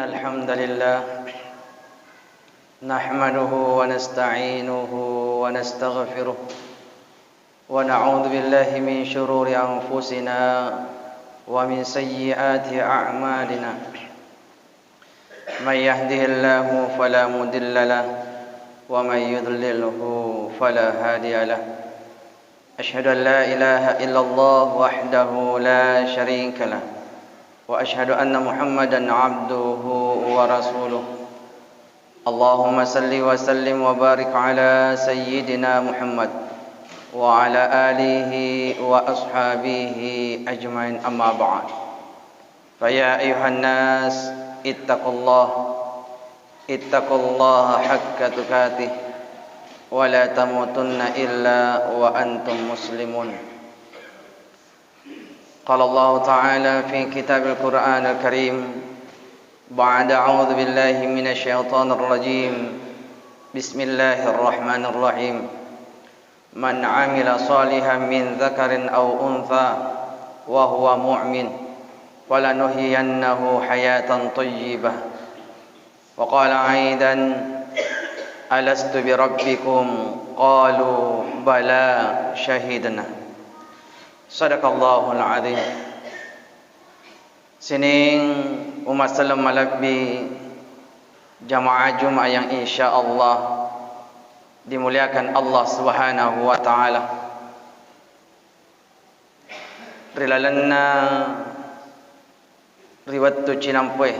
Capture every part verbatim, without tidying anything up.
الحمد لله، نحمده ونستعينه ونستغفره، ونعوذ بالله من شرور أنفسنا ومن سيئات أعمالنا. من يهده الله فلا مضل له، ومن يضلله فلا هادي له. أشهد أن لا إله إلا الله وحده لا شريك له، وأشهد أن محمدا عبده ورسوله. اللهم صل وسلم وبارك على سيدنا محمد وعلى آله وأصحابه أجمعين، أما بعد. فيا أيها الناس، اتقوا الله، اتقوا الله حق تقاته، ولا تموتن إلا وأنتم مسلمون. قال الله تعالى في كتاب القرآن الكريم، بعد أعوذ بالله من الشيطان الرجيم، بسم الله الرحمن الرحيم. من عمل صالحا من ذكر أو أنثى وهو مؤمن فلنحيينه حياة طيبة. وقال أيضا، ألست بربكم؟ قالوا بلى شهدنا. صدق الله العظيم. Sining umma selleng malebbi jamaah Jumat yang insya Allah dimuliakan Allah Subhanahu wa Ta'ala. Ri lalenna ri wettu cinampoe,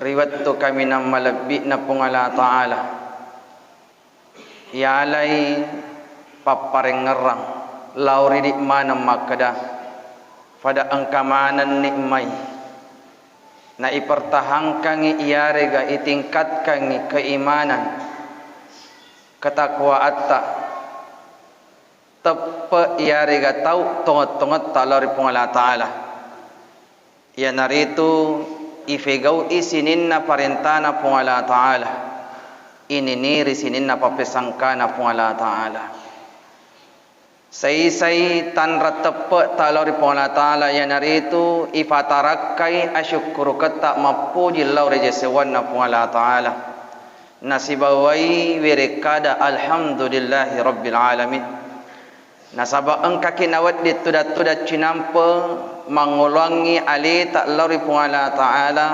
ri wettu kaminang malebbi'na Puang Allah Ta'ala, yalai papparengngerang lao ri idi' maneng makkeda, pada engka manenni mai naipertahankangngi iyarega itingkatkangngi keimanan, ketakwaatta, teppe' iyarega tau tongeng-tongetta lao ri Puang Allah Ta'ala. Iyanaritu ifegau'i sininna parentana Puang Allah Ta'ala, ininiri sininna pappesangkana Puang Allah Ta'ala. Saisai tanra teppe'ta lao ri Puang Allah Ta'ala, iyanaritu ifatarakkai asyukkuruketta mappuji lao ri jai sewwanna Puang Allah Ta'ala. Nasibawai werekkada, "Alhamdulillahi Rabbil Alamin." Nasaba engkaki nawedding tudang-tudang cinampe mangoloangngi aleta lao ri Puang Allah Ta'ala,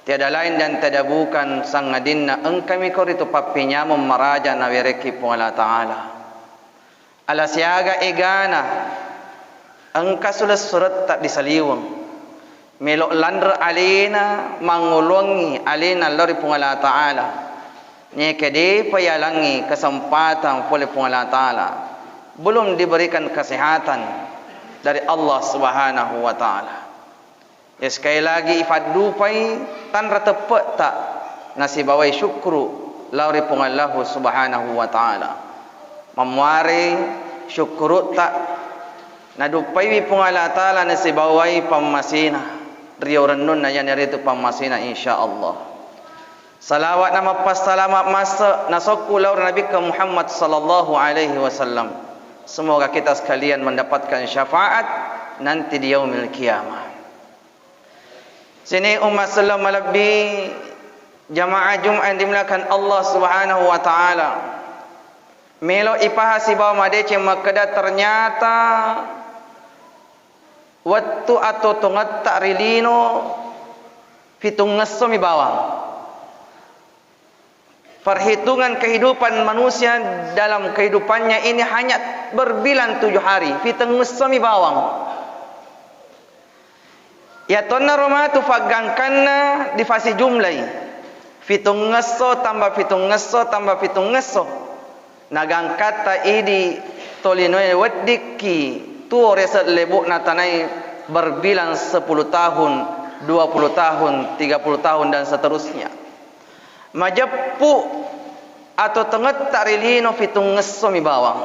tiada lain dan tiada bukan, sangadinna engkami ko ritu pappenyameng maraja nawerekki Puang Allah Ta'ala. Ala siaga egana engka sulessuretta disaliweng, melo lanre alena, mangoloangngi alena lao ri Puang Allah Ta'ala. Neke depa yalangngi kesempatan pole Puang Allah Ta'ala, belum diberikan kesehatan dari Allah Subhanahu wa Ta'ala. Ya, sekali lagi ifaddupai tanra teppe'ta nasibawai syukkuru lao ri Puang Allahu Subhanahu wa Ta'ala. Mammuare syukkurutta naduppaiwi Puang Allah Ta'ala nasibawai pammasena rio rennunna, iyanaritu pammasena insya Allah. Salawat na mappassalama masse nasokku lao ri Nabikka Muhammad sallallahu alaihi wasallam. Semoga kita sekalian mendapatkan syafaat nanti di yaumil qiyamah. Sini umma selleng malebbi jamaah Jumat yang dimuliakan Allah Subhanahu wa Ta'ala. Melo ipaha sibawa madeceng makkeda, ternyata wettu atau tongetta ri lino fitungngessomi bawang. Perhitungan kehidupan manusia dalam kehidupannya ini hanya berbilang tujuh hari, fitungngessomi bawang. Yatonnaro matu faggangkanna difasijumlai, fitungngesso tambah fitungngesso tambah fitungngesso. Nagangkatta idi tolinoe weddikki tuo rese' lebo'na tanae berbilang sepuluh tahun, dua puluh tahun, tiga puluh tahun, dan seterusnya. Majeppu atau tongetta ri lino fitungngessomi bawang.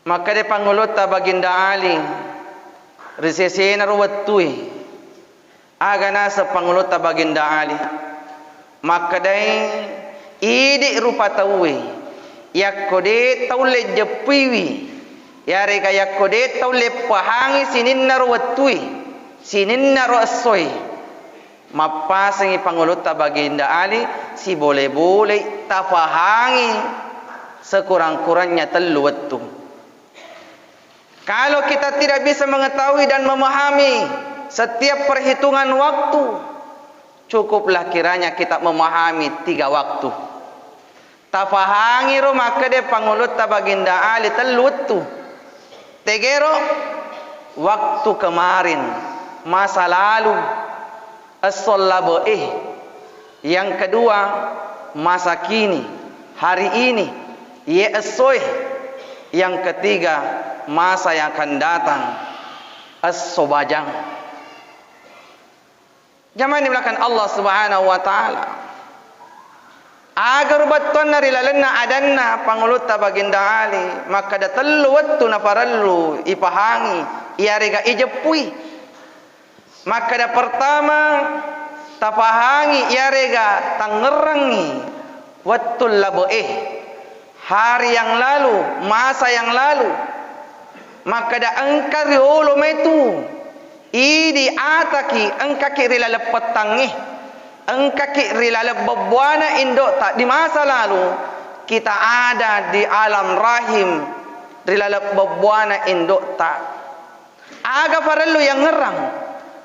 Makkeda Pangulutta Baginda Ali ri sesena ro wettue, aga naseng Pangulutta Baginda Ali? Makkedai, idi rupa tauwe yakko de taulle jeppuiwi, yarega yakko de taulle pahangi sininna ro wettue, Sininnaro essoe, mappasengngi pangulutta Baginda Ali, sibole-bolei tapahangi sekurang-kurangnya tellu wettu. Kalau kita tidak bisa mengetahui dan memahami setiap perhitungan waktu, cukuplah kiranya kita memahami tiga waktu. Tapahangiro makkeda pangulutta Baginda Ali tellu wettu. Tegero, waktu kemarin, masa lalu, esso labe'e. Yang kedua, masa kini, hari ini, iye essoe. Yang ketiga, masa yang akan datang, esso bajang. Jamaah dimuliakan Allah Subhanahu wa Ta'ala. Aga rubattuanna ri lalenna adanna pangulutta Baginda Ali, makkeda tellu wettu naparellu ipahangi, iyarega ijeppui. Makkeda pertama, tapahangi iyarega tangngerrangngi wettu labe'e, hari yang lalu, masa yang lalu. Makkeda engka riolo maitu idi ataki, engkaki ri laleng pettangnge, engkaki ri laleng bebbuana indo'ta di masa lalu, kita ada di alam rahim ri laleng bebbuana indo'ta. Aga parellu yangngerrang?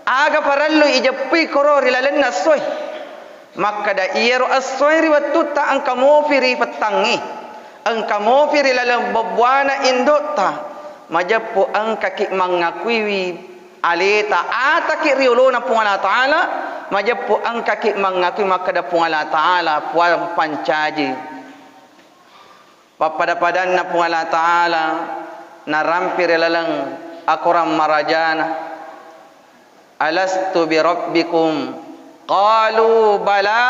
Aga parellu ijeppui koro ri lalenna essoe? Makkeda iyaro essoe ri wettutta engka mopi ri pettangnge, engka mopi ri laleng bebbuana indo'ta, majeppu engkaki mangakuiwi aleta, ataki ri olona Puang Allah Ta'ala, majeppu engkaki mangakui makkeda Puang Allah Ta'ala, Puang pancaji. Pappada-padanna Puang Allah Ta'ala narampi ri laleng akorang marajana, "Alastu bi rabbikum?" Qalu, "Bala,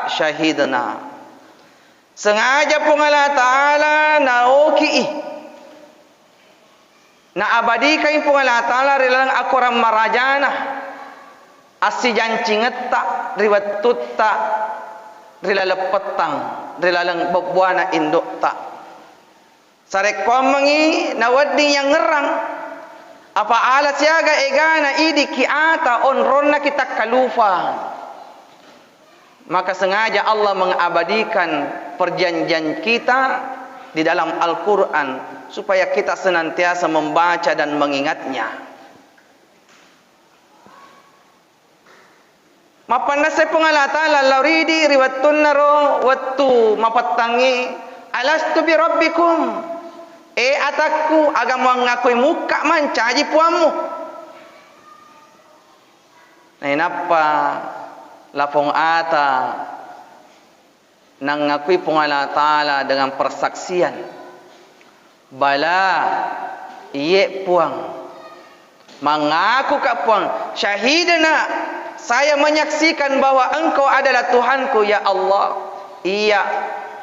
syahidna." Sengaja Puang Allah Ta'ala naoki'i, naabadikangngi Puang Allah Ta'ala ri laleng akorang marajana assijancingetta ri wettutta ri laleng pettang, ri laleng bebbuana indo'ta. Sarekkoammengngi nawedding yangngerrang, apa ala siaga egana idiki ata onronna kitakkalupa. Maka sengaja Allah mengabadikan perjanjian kita di dalam Al-Quran supaya kita senantiasa membaca dan mengingatnya. Mappannessai Puang Allah Ta'ala lao ridi ri wettunnaro wettu mapettangngi, "Alastu bi rabbikum?" E atakku, aga muangngakui mukka mancaji puammu? Nainappa lapong ata nangakui Puang Allah Ta'ala dengan persaksian, "Bala, iye Puang. Mangakuka Puang. Syahidna, saya menyaksikan bahwa Engkau adalah Tuhanku, ya Allah. Iya,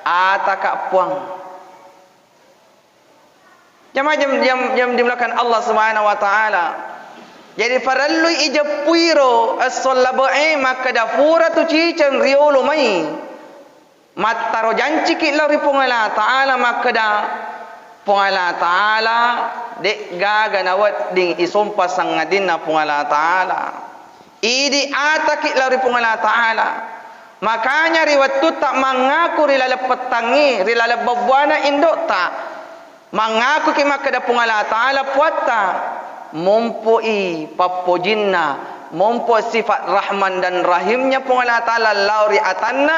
ataka Puang." Jamaah jam, jam, jam dimuliakan Allah Subhanahu wa Ta'ala. Jadi, farellui ijeppuiro esso labe'e makkeda pura tu ciceng riolo mai. Mattaro janciki lao ri Puang Allah Ta'ala makkeda, Puang Allah Ta'ala, de'gaga nawedding isompa sangadinna Puang Allah Ta'ala. Idi ataki lao ri Puang Allah Ta'ala. Makanya ri wettutta mangaku ri laleng pettangngi, ri laleng bebbuana indo'ta, mangakuki makkeda Puang Allah Ta'ala Puatta, mompo'i pappojinna, mompo sifat Rahman dan Rahimnya Puang Allah Ta'ala lao ri atanna,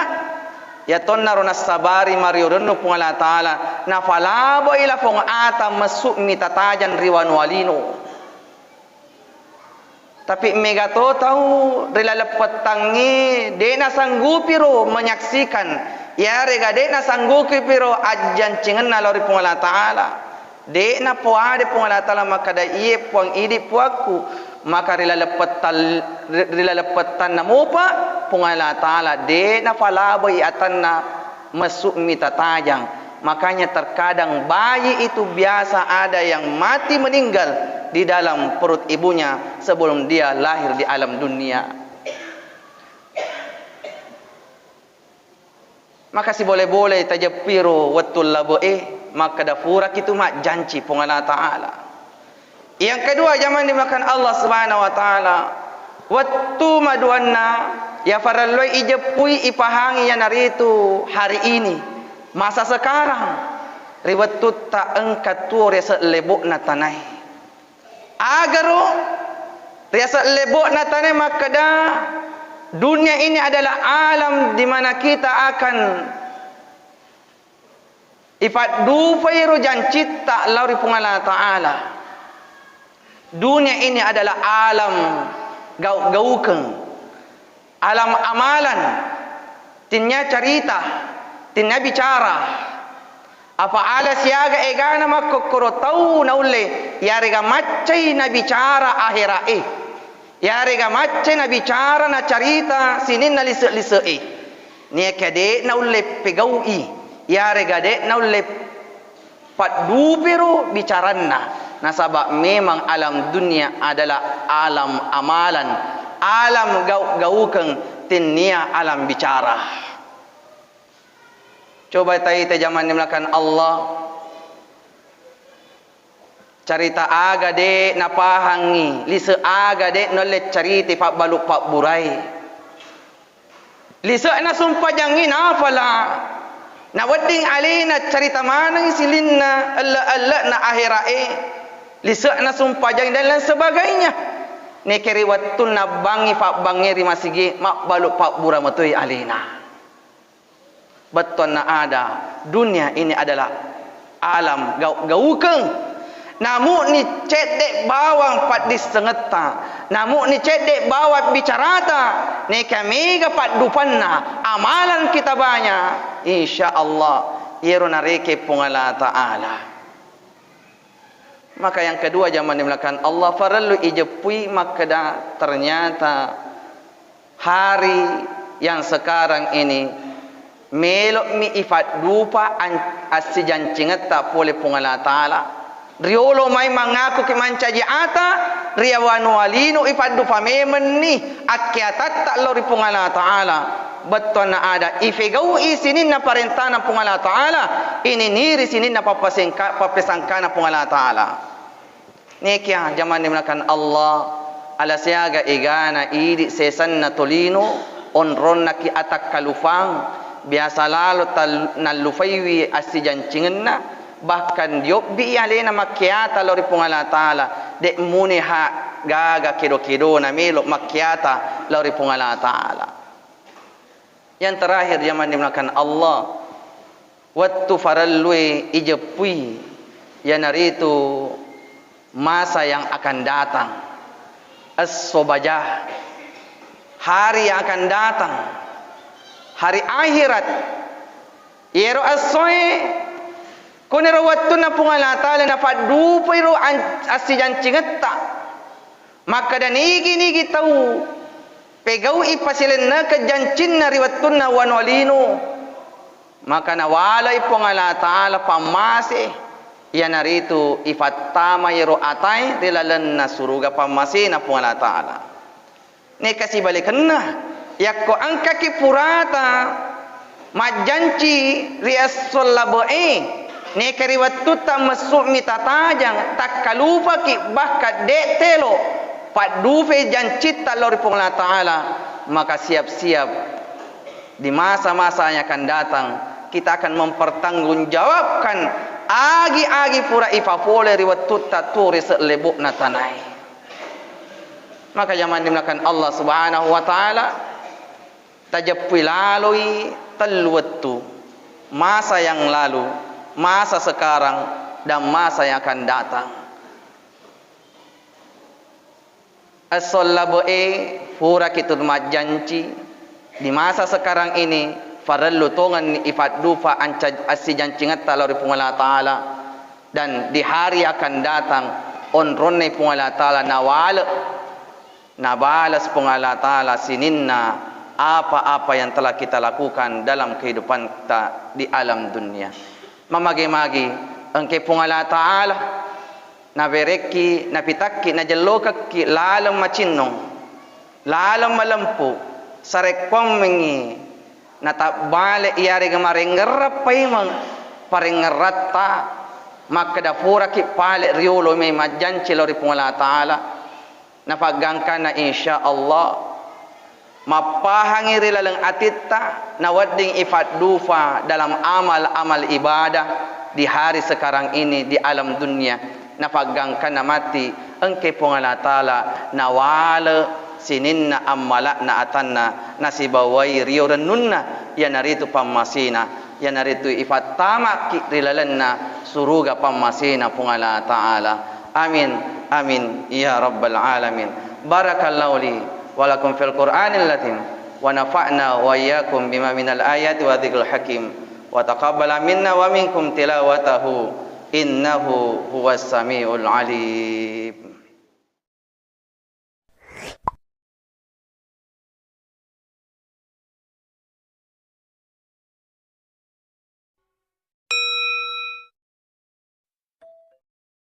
yatonnaro nassabari mariorennu Puang Allah Ta'ala, nafalaboi lapong ata messu'mi tatajang ri wanua lino. Tapi mega to tau ri laleng pettangnge de' nasanggupiro menyaksikan, iyarega de' nasanggupiro ajjancingenna lao ri Puang Allah Ta'ala. De' napoade Puang Allah Ta'ala makkeda, "Iye Puang, idi Puakku." Maka ri laleng pettal-, ri, ri laleng pettanna mopa Puang Allah Ta'ala de' nafalaboi atanna messu'mi tatajang. Makanya terkadang bayi itu biasa ada yang mati meninggal di dalam perut ibunya sebelum dia lahir di alam dunia. Maka sibole-bole tajeppiro wettu labe'e, makkeda puraki tu majjanci Puang Allah Ta'ala. Yang kedua, jamaah dimakan Allah Subhanahu wa Ta'ala, Wettu maduanna, ya farelluai ijeppui, ipahangi, iyanaritu hari ini, masa sekarang, ri wettutta engka tuo ri ase' lebo'na tanae. Agaro ri ase' lebo'na tanae makkeda, dunia ini adalah alam di mana kita akan ipaddupai ro jancitta lao ri Puang Allah Ta'ala. Dunia ini adalah alam gau-gaukeng, alam amalan, tennia carita, tennia bicara. Apa ala siaga egana makkokkoro tau naulle, yarega maccai nabicara ahera'e. Yarega maccai nabicara nacarita sininna lise'-lise'e. Niaka de' naulle pegau'i, yarega de' naulle paddupero bicaranna. Nasaba' memang alam dunia adalah alam amalan, alam gau-gaukeng, tennia alam bicara. Coba taita jamang dimulakan Allah. Carita aga de' napahangngi, lise' aga de' naulle carita pabbalu pabburae. Lise'na sumpajangngi nafala, nawedding alena carita maneng sininna elle'-elle'na ahera'e, lise'na sumpajangngi dan lain sebagainya. Neke ri wettunna bangngi pabbangnge ri masigi, mabbalu pabbura matoi alena. Bettuanna ada, dunia ini adalah alam gau-, gaukeng. Namu'ni cedde' bawang paddissengetta, namu'ni cedde' bawang bicarata, neka mega paddupanna, amalan kita banyak, insya Allah, iyero nareke Puang Allah Ta'ala. Maka yang kedua, jamang dimulakan Allah, farellu ijeppui makkeda, ternyata hari yang sekarang ini melo'mi ipaddupa an-, assijancingetta pole Puang Allah Ta'ala. Riolo mai mangakuki mancaji ata, ri wanua lino ipaddupa memenni akkeatatta lao ri Puang Allah Ta'ala. Bettuanna ada, ifegau'i sininna parentana Puang Allah Ta'ala, ininiri sininna pappasengka-, pappesangkana Puang Allah Ta'ala. Nekia jamang dimulakan Allah, ala siaga egana idi' sesanna tolino, onronnaki atakkalufang, biasa lalo tal-, nallufaiwi assijancingenna, bahkan diobbi alena makkeata lao ri Puang Allah Ta'ala, de' mune ha gaga kedo-kedona melo makkeata lao ri Puang Allah Ta'ala. Yang terakhir, jamang dimulakan Allah, wettu farellue ijeppui, iyanaritu masa yang akan datang. Esso baja, hari yang akan datang, hari akhirat. Iyero essoe, koniro wettunna Puang Allah Ta'ala napaddupairo an-, assijancingetta. Makkeda nigi-nigi tau pegau'i pasilennekeng jancinna ri wettunna wanua lino, maka nawalai Puang Allah Ta'ala pammase, iyanaritu ifattama iyero atae ri lalenna suruga pammasena Puang Allah Ta'ala. Neka sibalikenna, yakko engkaki purata majjanci ri esso labe'e, neka ri wettutta messu'mi tatajang, takkalupaki, bahkan de' telo paddupai jancitta lao ri Puang Allah Ta'ala, maka siap-siap di masa-masa yang akan datang, kita akan mempertanggungjawabkan agi-agi pura ipapole ri wettutta tuo ri sellebu'na tanae. Maka jamang dimulakan Allah Subhanahu wa Ta'ala, tajeppui laloi tellu wettu, masa yang lalu, masa sekarang, dan masa yang akan datang. Esso labe'e, puraki tu majjanci, di masa sekarang ini, farellu tongenni ipaddupa anca-, assijancingetta lao ri Puang Allah Ta'ala. Dan di hari akan datang, onronnai Puang Allah Ta'ala nawale, nabalas Puang Allah Ta'ala sininna apa-apa yang telah kita lakukan dalam kehidupanta di alam dunia. Mamagi-magi engke Puang Allah Ta'ala naberekki, napitakki, najellokekki laleng macinnong, laleng malempu, sarekkuammengngi natabbale iyarega marengngerrang paimeng parengngerratta, makkeda puraki pale riolo mai majjanci lao ri Puang Allah Ta'ala. Napaggangkanna, insya Allah, mappahangi ri laleng atitta, nawedding ifaddufa dalam amal-amal ibadah di hari sekarang ini di alam dunia. Napaggangkanna matti, engke Puang Allah Ta'ala nawale sininna ammala'na atanna, nasibawai rio rennunna, iyanaritu pammasena, iyanaritu ifattamaki ri lalenna suruga pammasena Puang Allah Ta'ala. Amin, amin, ya rabbal alamin. Barakallahu li wa lakum fil Qur'anil azim, wa nafa'na wa iyyakum bima minal ayati wa dzikril hakim, wa taqabbala minna wa minkum tilawatahu, innahu huwas samiul alim.